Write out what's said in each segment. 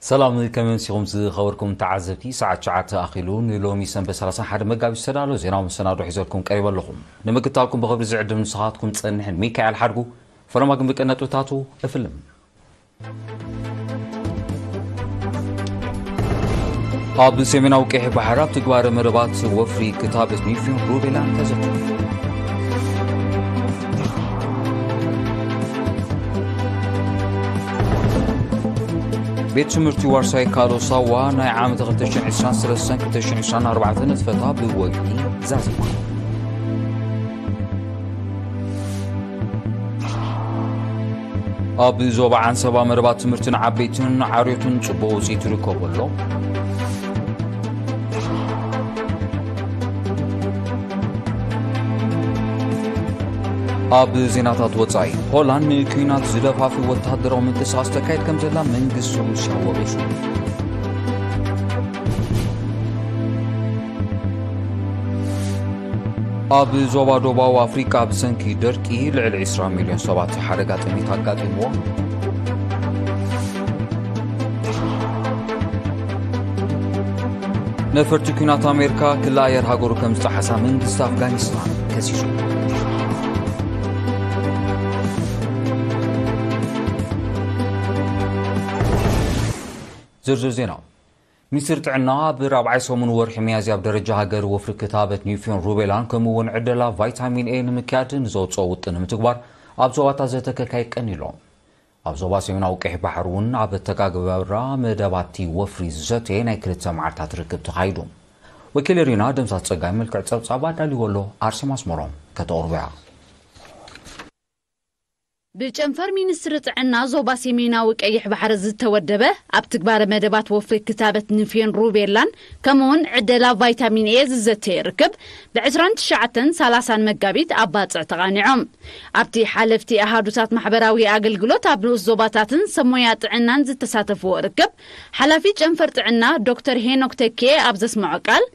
ሰላም፣ ከመይ ኣምሲኹም ዝኸበርኩም ተዓዘብቲ? ሰዓት ትሽዓተ ኣኺሉ፣ ንሎሚ ሰንበት ሰላሳ ሓደ መጋቢት ዝተዳለወ ዜናዊ መሰናዶ ሒዘልኩም ቀሪበ ኣለኹ። ንምክታልኩም ብኽብሪ ዝዕድም ንስኻትኩም ጸንሕን ሚካኤል ሓድጉ። ፈለማ ግን ብቀነጥብታቱ እፍልም። ኣብ ሰሜናዊ ቀይሕ ባሕር ኣብ ትግባረ መደባት ወፍሪ ክታበት ኒፊዮን ሩቤላን ተዘተዩ። ቤት ትምህርቲ ዋርሳይ ካሎ ሳዋ ናይ ዓመት ክልተ ሽሕን ዕስራን ሰለስተን ክልተ ሽሕን ዕስራን ኣርባዕተን ንጥፈታ ብወግዒ ዛዚማ። ኣብ ዞባ ዓንሰባ መደባት ትምህርትን ዓበይትን ዓርዮትን ጽቡቕ ውጽኢት ይርከቦ ኣሎ። ኣብ ዜናታት ወጻኢ፣ ሆላንድ ንኲናት ዝደፋፍእ ወተሃደራዊ ምንቅስቓስ ተካይድ ከም ዘላ መንግስቲ ሩስያ ወቒሱ። ኣብ ዞባ ደቡባዊ ኣፍሪቃ ብሰንኪ ደርቂ ልዕሊ ዕስራ ሚልዮን ሰባት ሓደጋ ጥሜት ኣጋጢምዎም። ነፈርቲ ኲናት ኣሜሪካ ክሊ ኣየር ሃገሩ ከም ዝጠሓሳ መንግስቲ ኣፍጋኒስታን ከሲሱ። ዝርዝር ዜና። ሚኒስትሪ ጥዕና ኣብ ራብዓይ ሰሙን ወርሒ ሚያዝያ ኣብ ደረጃ ሃገር ወፍሪ ክታበት ኒፊዮን ሩቤላን ከምኡ እውን ዕደላ ቫይታሚን ኤ ንምክያድ ንዘውፅኦ ውጥን ንምትግባር ኣብ ዞባታት ዘተ ከካይድ ቀኒሎም። ኣብ ዞባ ሰሜናዊ ቀይሕ ባሕሪ እውን ኣብ ተጋግበራ መደባቲ ወፍሪ ዝዘተየ ናይ ክልተ መዓልታት ርክብ ተኻይዱ። ወኪል ሪና ደምሳት ጸጋይ መልክዕ ጸብጻብ ኣዳልዎ ኣሎ። ኣርሴማ ኣስመሮም ከተቕርቦ እያ። ብጨንፈር ሚኒስትሪ ጥዕና ዞባ ሰሜናዊ ቀይሕ ባሕሪ ዝተወደበ ኣብ ትግባረ መደባት ወፍሪ ክታበት ንፍዮን ሩቤላን ከምኡውን ዕደላ ቫይታሚን ኤ ዝዘተየ ርክብ ብ ዕስራን ትሽዓተን ሰላሳን መጋቢት ኣብ ባጽዕ ተቓኒዖም። ኣብቲ ሓለፍቲ ኣሃዱታት ማሕበራዊ ኣገልግሎት ኣብ ንኡስ ዞባታትን ሰብ ሞያ ጥዕናን ዝተሳተፍዎ ርክብ፣ ሓላፊ ጨንፈር ጥዕና ዶክተር ሄኖክ ተኪኤ ኣብ ዘስምዖ ቃል፣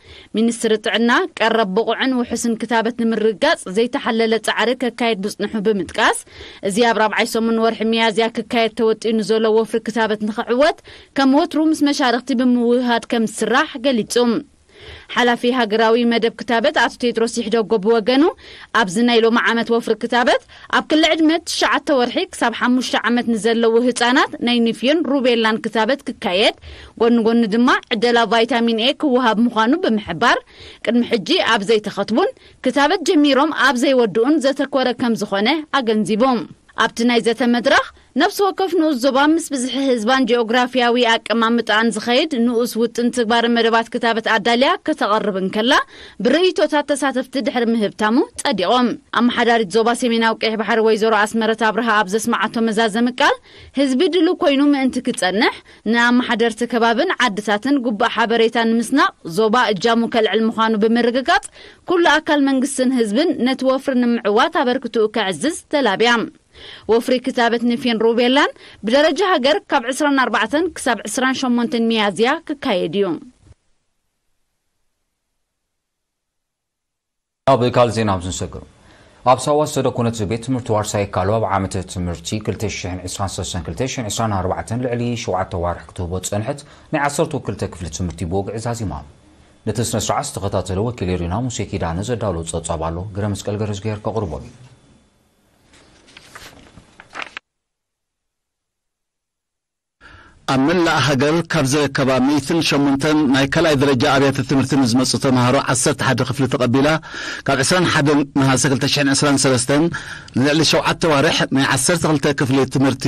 ሚኒስትሪ ጥዕና ቀረብ ብቑዕን ውሑስን ክታበት ንምርግጋጽ ዘይተሓለለ ጻዕሪ ከካየድ ምጽንሑ ብምጥቃስ፣ እዚ ኣብ ራብዓይ ሰሙን ወርሒ ሚያዝያ ክካየድ ተወጢኑ ዘሎ ወፍሪ ክታበት ንኽዕወት ከም ወትሩ ምስ መሻርኽቲ ብምውህሃድ ከም ዝስራሕ ገሊጹ። ሓላፊ ሃገራዊ መደብ ክታበት ኣቶ ቴድሮስ ይሕደጎ ብወገኑ፣ ኣብዚ ናይ ሎሚ ዓመት ወፍሪ ክታበት ኣብ ክሊ ዕድመ ትሽዓተ ወርሒ ክሳብ ሓሙሽተ ዓመት ንዘለዉ ህጻናት ናይ ንፍዮን ሩቤላን ክታበት ክካየድ፣ ጎኒ ጎኒ ድማ ዕደላ ቫይታሚን ኤ ክወሃብ ምዃኑ ብምሕባር፣ ቅድሚ ሕጂ ኣብ ዘይተኸትቡን ክታበት ጀሚሮም ኣብ ዘይወድኡን ዘተኮረ ከም ዝኾነ ኣገንዚቡ። ኣብቲ ናይ ዘተ መድረኽ፣ ነፍሲ ወከፍ ንኡስ ዞባ ምስ ብዝሒ ህዝባን ጂኦግራፊያዊ ኣቀማምጣኣን ዝኸይድ ንኡስ ውጥን ትግባረ መደባት ክታበት ኣዳልያ ከተቐርብ እንከላ፣ ብርእይቶታት ተሳተፍቲ ድሕሪ ምህብታሙ ጸዲቖም። ኣመሓዳሪት ዞባ ሰሜናዊ ቀይሕ ባሕሪ ወይዘሮ ኣስመረት ኣብርሃ ኣብ ዘስመዓቶ መዛዘሚ ቃል፣ ህዝቢ ድሉው ኮይኑ ምእንቲ ክጸንሕ፣ ንኣመሓደርቲ ከባብን ዓድታትን ግቡእ ሓበሬታ ንምስናቕ ዞባ እጃሙ ከልዕል ምዃኑ ብምርግጋጽ፣ ኩሉ ኣካል መንግስትን ህዝብን ነቲ ወፍሪ ንምዕዋት ኣበርክትኡ ከዕዝዝ ተላብያ። ወፍሪ ክታበት ንፍዮን ሩቤላን ብደረጃ ሃገር ካብ ዕስራን ኣርባዕተን ክሳብ ዕስራን ሸሞንተን ሚያዝያ ክካየድ እዩ። ኣብ ካልእ ዜና ኣብ ዝንሰግር፣ ኣብ ሳዋ ዝተደኮነት ቤት ትምህርቲ ዋርሳ የካሉ ኣብ ዓመተ ትምህርቲ ክልተ ሽሕን ዕስራን ሰለስተን ክልተ ሽሕን ዕስራን ኣርባዕተን ልዕሊ ሸውዓተ ዋርሕ ክትህቦ ዝጸንሐት ናይ ዓሰርተ ክልተ ክፍሊ ትምህርቲ ብወግዒ ዛዚማ። ነቲ ስነ ስርዓት ዝተኸታተለ ወኪል ሪና ሙሴ ኪዳነ ዘዳሎ ጸብጻብ ኣሎ። ግረ መስቀል ገረዝግሄር ከቕርቦ እዩ። ኣብ መላእ ሃገር ካብ ዝርከባ ሚእትን ሸሞንተን ናይ ካልኣይ ደረጃ ኣብያተ ትምህርቲ ንዝመጹ ተምሃሮ ዓሰርተ ሓደ ክፍሊ ተቐቢላ፣ ካብ ዕስራን ሓደን ነሃሰ ክልተ ሽሕን ዕስራን ሰለስተን ንልዕሊ ሸውዓተ ዋርሕ ናይ ዓሰርተ ክልተ ክፍሊ ትምህርቲ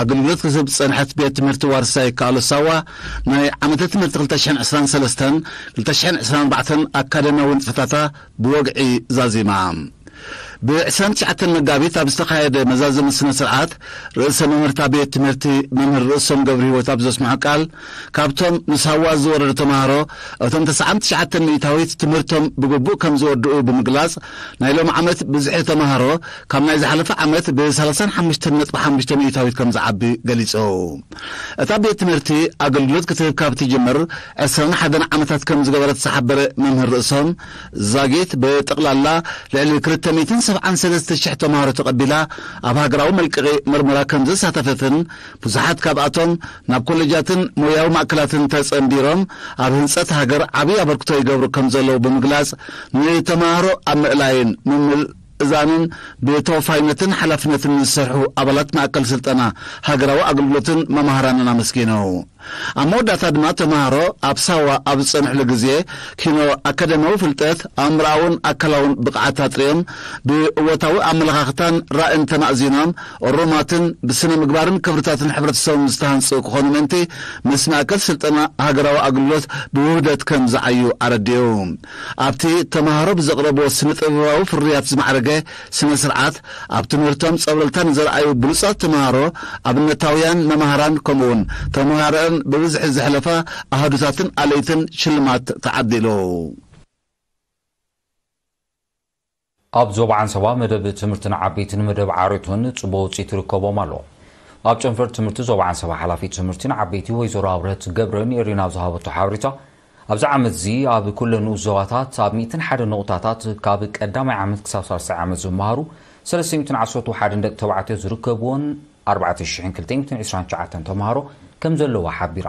ኣገልግሎት ክትህብ ዝጸንሐት ቤት ትምህርቲ ዋርሳይ ካሎ ሳዋ፣ ናይ ዓመተ ትምህርቲ ክልተ ሽሕን ዕስራን ሰለስተን ክልተ ሽሕን ዕስራን ኣርባዕተን ኣካዳሚያዊ ንጥፈታታ ብወግዒ ዛዚማ። ብ ዕስራን ትሽዓተን መጋቢት ኣብ ዝተኻየደ መዛዘሚ ስነ ስርዓት፣ ርእሰ መምህርታ ቤት ትምህርቲ መምህር ርእሶም ገብረ ህይወት ኣብ ዘስምዖ ቃል፣ ካብቶም ምስ ሃዋ ዝወረዱ ተምሃሮ፣ እቶም ተስዓን ትሽዓተን ሚእታዊት ትምህርቶም ብግቡእ ከም ዝወድኡ ብምግላጽ፣ ናይ ሎሚ ዓመት ብዝሒ ተምሃሮ ካብ ናይ ዝሓለፈ ዓመት ብ ሰላሳን ሓሙሽተን ነጥቢ ሓሙሽተ ሚእታዊት ከም ዝዓቢ ገሊጹ። እታ ቤት ትምህርቲ ኣገልግሎት ክትህብ ካብ ትጅምር ዕስራን ሓደን ዓመታት ከም ዝገበረት ዝሓበረ መምህር ርእሶም፣ ዛጊት ብጠቕላላ ልዕሊ ክልተ ሚእትን ሰብዓን ሰለስተ ሽሕ ተምሃሮ ተቐቢላ ኣብ ሃገራዊ መልቀቒ ምርመራ ከም ዘሳተፈትን፣ ብዙሓት ካብኣቶም ናብ ኮሌጃትን ሞያዊ ማእከላትን ተጸንቢሮም ኣብ ህንጸት ሃገር ዓብዪ ኣበርክቶ ይገብሩ ከም ዘለዉ ብምግላጽ፣ ንተምሃሮ ኣብ ምእላይን ምምእዛንን ብተወፋይነትን ሓላፍነትን ዝሰርሑ ኣባላት ማእከል ስልጠና ሃገራዊ ኣገልግሎትን መማህራንን ኣመስጊኑ። ኣብ መወዳእታ ድማ ተምሃሮ ኣብ ሳዋ ኣብ ዝጸንሕሉ ግዜ ኪኖ ኣካዳሚያዊ ፍልጠት፣ ኣእምሮኣውን ኣካላውን ብቕዓት ኣጥርዮም ብእወታዊ ኣመለኻኽታን ራእን ተማእዚኖም እሩማትን ብስነ ምግባርን ክብርታትን ሕብረተሰቦም ዝተሃንጹ ክኾኑ ምእንቲ ምስ ማእከል ስልጠና ሃገራዊ ኣገልግሎት ብውህደት ከም ዝዓዩ ኣረዲኡ። ኣብቲ ተምሃሮ ብዘቕረብዎ ስነ ጥበባዊ ፍርያት ዝማዕረገ ስነ ስርዓት ኣብ ትምህርቶም ጸብለልታ ንዘርኣዩ ብሉጻት ተምሃሮ ኣብነታውያን መማህራን ከምኡውን ተምሃሮኣን ብብዝሒ ዘሕለፋ ኣሃዱታትን ኣለይትን ሽልማት ተዓዲሉ። ኣብ ዞባ ዓንሰባ መደብ ትምህርቲ ንዓበይትን መደብ ዓርዮትን ጽቡቕ ውጽኢት ይርከቦም ኣሎ። ኣብ ጨንፈር ትምህርቲ ዞባ ዓንሰባ ሓላፊት ትምህርቲ ንዓበይቲ ወይዘሮ ኣብርሀት ገብረ ንኤሪና ኣብ ዝሃበቶ ሓበሬታ፣ ኣብዚ ዓመት እዚ ኣብ ኩለን ንኡስ ዞባታት ኣብ ሚእትን ሓደ ነቑጣታት ካብ ቀዳማይ ዓመት ክሳብ ሳልሳይ ዓመት ዝመሃሩ ሰለስተ ሚእትን ዓሰርተ ሓደ ደቂ ተባዕትዮ ዝርከብዎን ኣርባዕተ ሽሕን ክልተ ሚእትን ዕስራን ትሽዓተን ተምሃሮ ከም ዘለዋ ሓቢራ።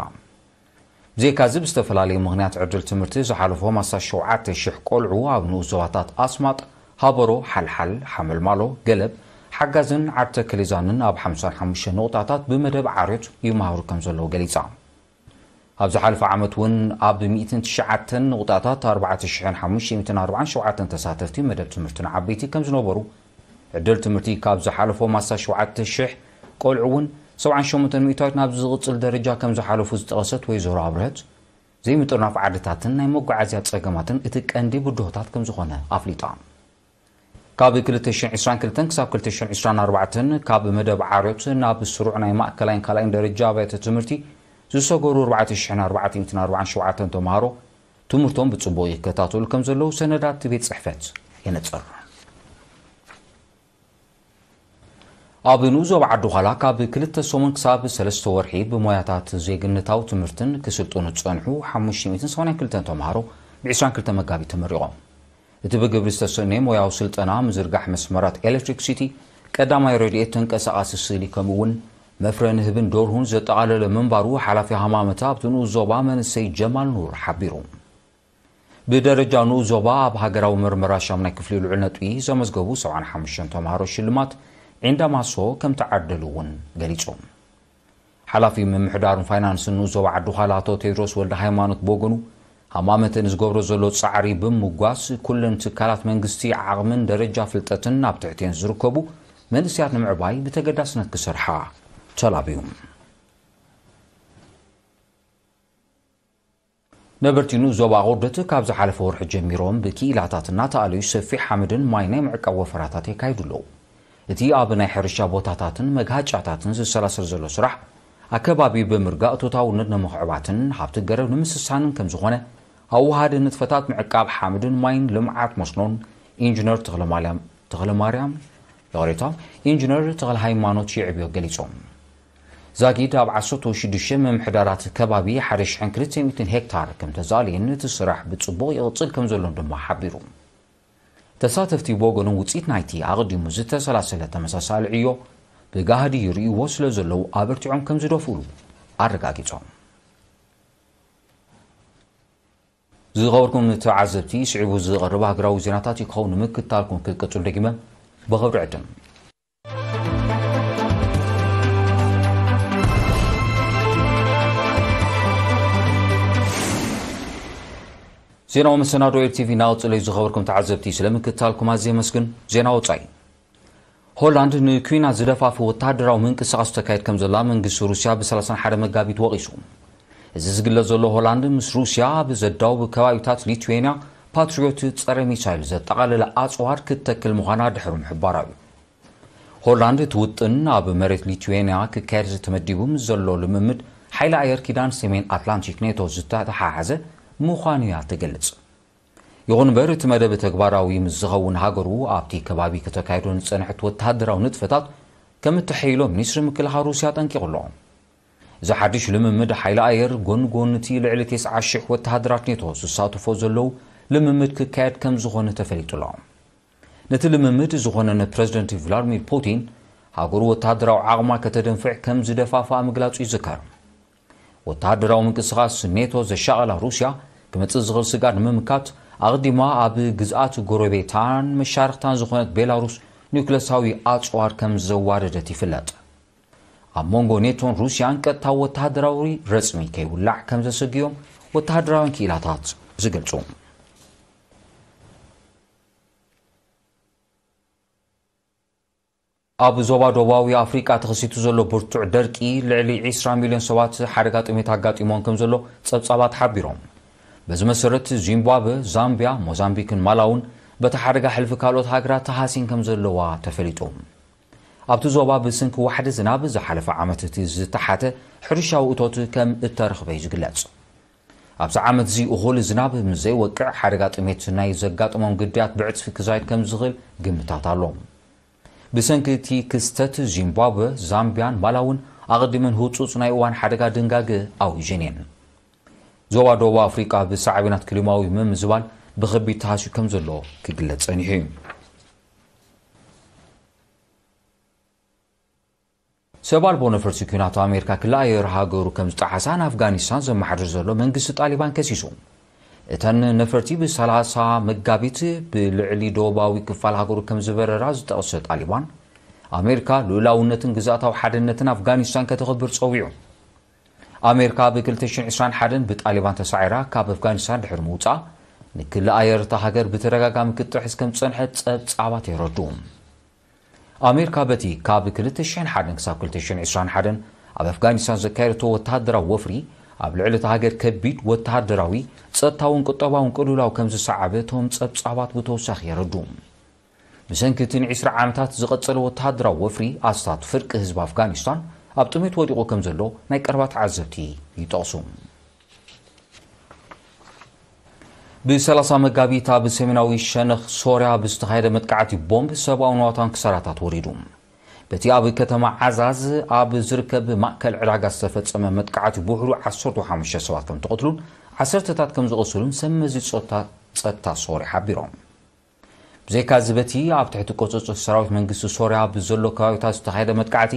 ብዘይካዚ ብዝተፈላለየ ምኽንያት ዕድል ትምህርቲ ዝሓለፎም ኣስታት ሸውዓተ ሽሕ ቆልዑ ኣብ ንኡስ ዞባታት ኣስማጥ፣ ሃበሮ፣ ሓልሓል፣ ሓመልማሎ፣ ገለብ፣ ሓጋዝን ዓዲ ተከሌዛንን ኣብ ሓምሳን ሓሙሽተን ነቑጣታት ብመደብ ዓርዮት ይመሃሩ ከም ዘለዉ ገሊጻ። ኣብ ዝሓለፈ ዓመት እውን ኣብ ሚእትን ትሽዓተን ነቑጣታት ኣርባዕተ ሽሕን ሓሙሽተ ሚእትን ኣርባዓን ሸውዓተን ተሳተፍቲ መደብ ትምህርቲ ንዓበይቲ ከም ዝነበሩ፣ ዕድል ትምህርቲ ካብ ዝሓለፎም ኣስታት ሸውዓተ ሽሕ ቆልዑ እውን ሰብዓን ሸሞንተን ሚእታዊት ናብ ዝቕጽል ደረጃ ከም ዝሓለፉ ዝጠቐሰት ወይዘሮ ኣብርሀት፣ ዘይምጥርናፍ ዓድታትን ናይ መጓዓዝያ ጸገማትን እቲ ቀንዲ ብድሆታት ከም ዝኾነ ኣፍሊጣ። ካብ ክልተ ሽሕን ዕስራን ክልተን ክሳብ ክልተ ሽሕን ዕስራን ኣርባዕተን ካብ መደብ ዓርዮት ናብ ስሩዕ ናይ ማእከላይን ካልኣይን ደረጃ ኣብያተ ትምህርቲ ዝሰገሩ ኣርባዕተ ሽሕን ኣርባዕተ ሚእትን ኣርባዓን ሸውዓተን ተምሃሮ ትምህርቶም ብጽቡቕ ይከታተሉ ከም ዘለዉ ሰነዳት ቤት ጽሕፈት የነጽር። ኣብ ንኡስ ዞባ ዓዲ ዃላ ካብ ክልተ ሰሙን ክሳብ ሰለስተ ወርሒ ብሞያታት ዜግነታዊ ትምህርትን ክስልጥኑ ዝጸንሑ ሓሙሽተ ሚእትን ሰማንያን ክልተን ተምሃሮ ብዕስራን ክልተን መጋቢት ተመሪቖም። እቲ ብግብሪ ዝተሰነየ ሞያዊ ስልጠና ምዝርጋሕ መስመራት ኤሌክትሪክሲቲ፣ ቀዳማይ ረድኤት፣ ተንቀሳቓሲ ስእሊ ከምኡ እውን መፍረ ንህብን ደርሁን ዘጠቓለለ ምንባሩ ሓላፊ ሃማመት ኣብቲ ንኡስ ዞባ መንእሰይ ጀማል ኑር ሓቢሩ። ብደረጃ ንኡስ ዞባ ኣብ ሃገራዊ ምርመራ ሻምናይ ክፍሊ ልዑል ነጥቢ ዘመዝገቡ ሰብዓን ሓሙሽተን ተምሃሮ ሽልማት ዒንዳ ማሶ ከም ተዓደሉ እውን ገሊጹ። ሓላፊ ምምሕዳርን ፋይናንስን ንኡስ ዞባ ዓዲ ዃላ ኣቶ ቴድሮስ ወልደ ሃይማኖት ብወገኑ፣ ሃማመተ ንዝገብሮ ዘሎ ጻዕሪ ብምጓስ ኩለን ትካላት መንግስቲ ዓቕምን ደረጃ ፍልጠትን ኣብ ትሕቲኤን ዝርከቡ መንእሰያት ንምዕባይ ብተገዳስነት ክሰርሓ ተላብዩ። ነበርቲ ንኡስ ዞባ ኣቑርደት ካብ ዝሓለፈ ወርሒ ጀሚሮም ብክኢላታት እናተኣለዩ ሰፊሕ ሓመድን ማይ ናይ ምዕቃብ ወፈራታት የካይዱ ኣለዉ። እቲ ኣብ ናይ ሕርሻ ቦታታትን መግሃጫታትን ዝሰላሰል ዘሎ ስራሕ ኣከባቢ ብምርጋእ እቶታውነት ንምኽዕባትን ሃብቲ ገረብ ንምስሳንን ከም ዝኾነ ኣወሃዲ ንጥፈታት ምዕቃብ ሓመድን ማይን ልምዓት መስኖን ኢንጂነር ተኽለማርያም ተኽለማርያም፣ ይቕሬታ፣ ኢንጂነር ተኽለ ሃይማኖት የዕብዮ ገሊጾም። ዛጊድ ኣብ ዓሰርተ ሽዱሽተ ምምሕዳራት ከባቢ ሓደ ሽሕን ክልተ ሚእትን ሄክታር ከም ተዛልየን እቲ ስራሕ ብጽቡቕ ይቕጽል ከም ዘሎን ድማ ሓቢሩ። ተሳተፍቲ ብወገኖም ውጽኢት ናይቲ ኣቐዲሙ ዝተሰላሰለ ተመሳሳሊ ዕዮ ብጋህዲ ይርእይዎ ስለ ዘለዉ ኣበርቲዖም ከም ዝደፍእሉ ኣረጋጊጾም። ዝኸበርኩም ተዓዘብቲ፣ ስዒቡ ዝቐርብ ሃገራዊ ዜናታት እዩ ክኸውን። ንምክትታልኩም ክቅጽል ደጊመ ብኽብሪ ዕድም። ዜናዊ መሰናዶ ኤል ቲ ቪ እናቐጸለ እዩ። ዝኸበርኩም ተዓዘብቲ፣ ስለ ምክትታልኩም ኣዝየ የመስግን። ዜና ወጻኢ። ሆላንድ ንኲናት ዝደፋፍእ ወተሃደራዊ ምንቅስቓስ ተካይድ ከም ዘላ መንግስቲ ሩስያ ብ ሰላሳን ሓደ መጋቢት ወቒሱ። እዚ ዝግለጽ ዘሎ ሆላንድ ምስ ሩስያ ኣብ ዘዳውብ ከባቢታት ሊትዌንያ ፓትሪዮት ጸረ ሚሳይል ዘጠቓለለ ኣጽዋር ክትተክል ምዃና ድሕሪ ምሕባራ እዩ። ሆላንድ እቲ ውጥን ኣብ መሬት ሊትዌንያ ክካየድ ዝተመዲቡ ምስ ዘሎ ልምምድ ሓይሊ ኣየር ኪዳን ሰሜን ኣትላንቲክ ኔቶ ዝተተሓሓዘ ምዃኑ እያ ትገልጽ። ይኹን እምበር እቲ መደብ ተግባራዊ ምስ ዝኸውን ሃገሩ ኣብቲ ከባቢ ከተካይዶ ንጸንሐት ወተሃደራዊ ንጥፈታት ከም እተሐይሎ ሚኒስትሪ ምክልኻል ሩስያ ኣጠንቂቑ ኣሎ። እዚ ሓድሽ ልምምድ ሓይሊ ኣየር ጎኒ ጎኒ እቲ ልዕሊ ተስዓ ሽሕ ወተሃደራት ኔቶ ዝሳተፎ ዘለዉ ልምምድ ክካየድ ከም ዝኾነ ተፈሊጡ ኣሎ። ነቲ ልምምድ ዝኾነ ንፕረዚደንት ቭላድሚር ፑቲን ሃገሩ ወተሃደራዊ ዓቕማ ከተደንፍዕ ከም ዝደፋፍኣ ምግላጹ ይዝከር። ወተሃደራዊ ምንቅስቓስ ኔቶ ዘሻቐላ ሩስያ፣ ክመጽእ ዝኽእል ስግኣት ንምምካት፣ ኣቕዲማ ኣብ ግዝኣት ጎረቤታን መሻርኽታን ዝኾነት ቤላሩስ ኒውክለሳዊ ኣጽዋር ከም ዘዋደደት ይፍለጥ። ኣብ መንጎ ኔቶን ሩስያን ቀጥታዊ ወተሃደራዊ ረጽሚ ከይውላዕ ከም ዘሰግዮም ወተሃደራውያን ክኢላታት ዝገልጹ። ኣብ ዞባ ደቡባዊ ኣፍሪቃ ተኸሲቱ ዘሎ ብርቱዕ ደርቂ፣ ልዕሊ ዕስራ ሚልዮን ሰባት ሓደጋ ጥሜት ኣጋጢሞም ከም ዘሎ ጸብጻባት ሓቢሮም። በዚ መሰረት፣ ዚምባብወ፣ ዛምቢያ፣ ሞዛምቢክን ማላውን በቲ ሓደጋ ሕልፊ ካልኦት ሃገራት ተሃሲን ከም ዘለዋ ተፈሊጡ። ኣብቲ ዞባ ብሰንኪ ዋሕዲ ዝናብ ዝሓለፈ ዓመት እቲ ዝተሓተ ሕርሻዊ እቶት ከም እተረኽበ እዩ ዝግለጽ። ኣብዚ ዓመት እዚ እኹል ዝናብ ምስ ዘይወቅዕ፣ ሓደጋ ጥሜት ናይ ዘጋጥሞም ግዳያት ብዕጽፊ ክዛይድ ከም ዝኽእል ግምታት ኣሎ። ብሰንኪ እቲ ክስተት፣ ዚምባብወ፣ ዛምቢያን ማላውን ኣቐዲመን ህጹጽ ናይ እዋን ሓደጋ ድንጋገ ኣዊጀን እየን። ዞባ ደቡብ ኣፍሪቃ ብሳዕቤናት ክሊማዊ ምምዝባል ብኸቢድ ተሃስዩ ከም ዘሎ ክግለጽ ጸኒሑ እዩ። ሰብ ኣልቦ ነፈርቲ ኲናት ኣሜሪካ ክልኣየር ሃገሩ ከም ዝጠሓሳ ንኣፍጋኒስታን ዘመሓድር ዘሎ መንግስቲ ጣሊባን ከሲሱ። እተን ነፈርቲ ብ30 መጋቢት ብልዕሊ ደቡባዊ ክፋል ሃገሩ ከም ዝበረራ ዝጠቕሰ ጣሊባን፣ ኣሜሪካ ልኡላውነትን ግዝኣታዊ ሓድነትን ኣፍጋኒስታን ከተኽብር ጸዊዑ። ኣሜሪካ ብ ክልተ ሽሕን ዕስራን ሓደን ብጣሊባን ተሳዒራ ካብ ኣፍጋኒስታን ድሕሪ ምውጻኣ፣ ንክልኣየር እታ ሃገር ብተደጋጋሚ ክትጥሕስ ከም ዝጸንሐት ጸብጻባት የረድኡ። ኣሜሪካ በቲ ካብ ክልተ ሽሕን ሓደን ክሳብ ክልተ ሽሕን ዕስራን ሓደን ኣብ ኣፍጋኒስታን ዘካየደቶ ወተሃደራዊ ወፍሪ፣ ኣብ ልዕሊ እታ ሃገር ከቢድ ወተሃደራዊ፣ ጸጥታውን ቁጠባውን ቅልውላው ከም ዝሰዓበ እቶም ጸብጻባት ብተወሳኺ የረድኡ። ብሰንኪ እቲ ንዕስራ ዓመታት ዝቐጸለ ወተሃደራዊ ወፍሪ፣ ኣስታት ፍርቂ ህዝቢ ኣፍጋኒስታን ኣብ ጥሜት ወዲቑ ከም ዘሎ ናይ ቀረባ ተዓዘብቲ ይጠቕሱ። ብ30 መጋቢት ኣብ ሰሜናዊ ሸነኽ ሶርያ ብዝተኻየደ መጥቃዕቲ ቦምብ ሰብኣዊ ንዋታን ክሳራታት ወሪዱ። በቲ ኣብ ከተማ ዓዛዝ ኣብ ዝርከብ ማእከል ዕዳጋ ዝተፈጸመ መጥቃዕቲ ብውሕዱ ዓሰርተ ሓሙሽተ ሰባት ከም ተቐትሉን ዓሰርተታት ከም ዝቖሰሉን ሰብ መዚ ጸጥታ፣ ጸጥታ ሶርያ ሓቢሮም። ብዘይካ እዚ፣ በቲ ኣብ ትሕቲ ቁጽጽር ሰራዊት መንግስቲ ሶርያ ብዘሎ ከባቢታት ዝተኻየደ መጥቃዕቲ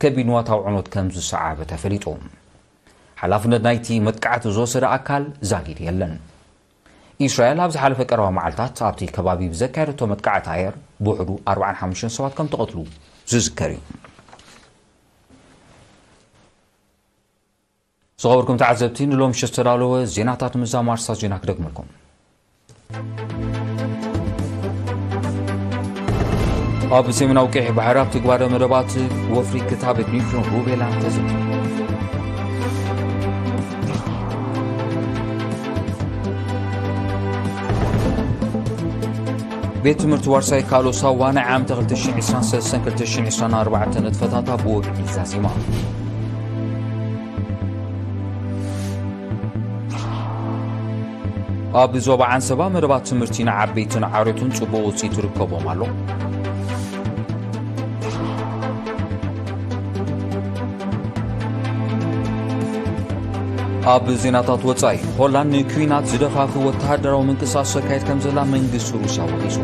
ከቢድ ንዋታዊ ዕንወት ከም ዝሰዓበ ተፈሊጡ። ሓላፍነት ናይቲ መጥቃዕቲ ዝወሰደ ኣካል ዛጊድ የለን። ኢስራኤል ኣብ ዝሓለፈ ቀረባ መዓልታት ኣብቲ ከባቢ ብዘካየደቶ መጥቃዕቲ ኣየር ብውሕዱ ኣርባዓን ሓሙሽተን ሰባት ከም ተቐትሉ ዝዝከር እዩ። ዝኸበርኩም ተዓዘብቲ፣ ንሎሚ ምሸት ዝተዳለወ ዜናታት ምዛም ኣርስታት ዜና ክደግመልኩም። ኣብ ሰሜናዊ ቀይሕ ባሕሪ ኣብ ትግባረ መደባት ወፍሪ ክታበት ኒውክሌር ሩቤላ ተዘንቱ። ቤት ትምህርቲ ዋርሳይ ካልኦ ሳዋ ናይ ዓመተ ክልተ ሽሕን ዕስራን ሰለስተን ክልተ ሽሕን ዕስራን ኣርባዕተን ንጥፈታታ ብወግዒ ዛዚማ። ኣብ ዞባ ዓንሰባ መደባት ትምህርቲ ንዓበይትን ዓርዮትን ጽቡቕ ውጽኢት ይርከቦም ኣሎ። ኣብ ዜናታት ወጻኢ፣ ሆላንድ ንኲናት ዝደፋፍ ወተሃደራዊ ምንቅስቓስ ተካይድ ከም ዘላ መንግስቲ ሩስያ ወቒሱ።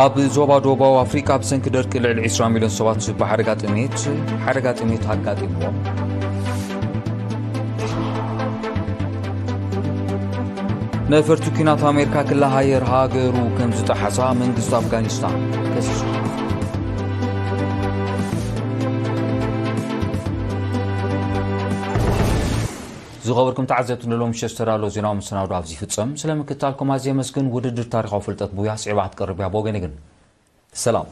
ኣብ ዞባ ደቡባዊ ኣፍሪቃ ብሰንኪ ደርቂ ልዕሊ ዕስራ ሚልዮን ሰባት ብሓደጋ ጥሜት፣ ሓደጋ ጥሜት ኣጋጢምዎም። ነፈርቲ ኲናት ኣሜሪካ ክላ ሃየር ሃገሩ ከም ዝጠሓሳ መንግስቲ ኣፍጋኒስታን ከሲሱ። ዝኸበርኩም ተዓዘብቲ፣ ንሎም ምሸት ዝተዳለወ ዜናዊ መሰናዶ ኣብዚ ይፍጸም። ስለ ምክትታልኩም ኣዝየ የመስግን። ውድድር ታሪኻዊ ፍልጠት ብውያ ስዒባ ክትቀርብ እያ። ብወገነይ ግን ሰላም።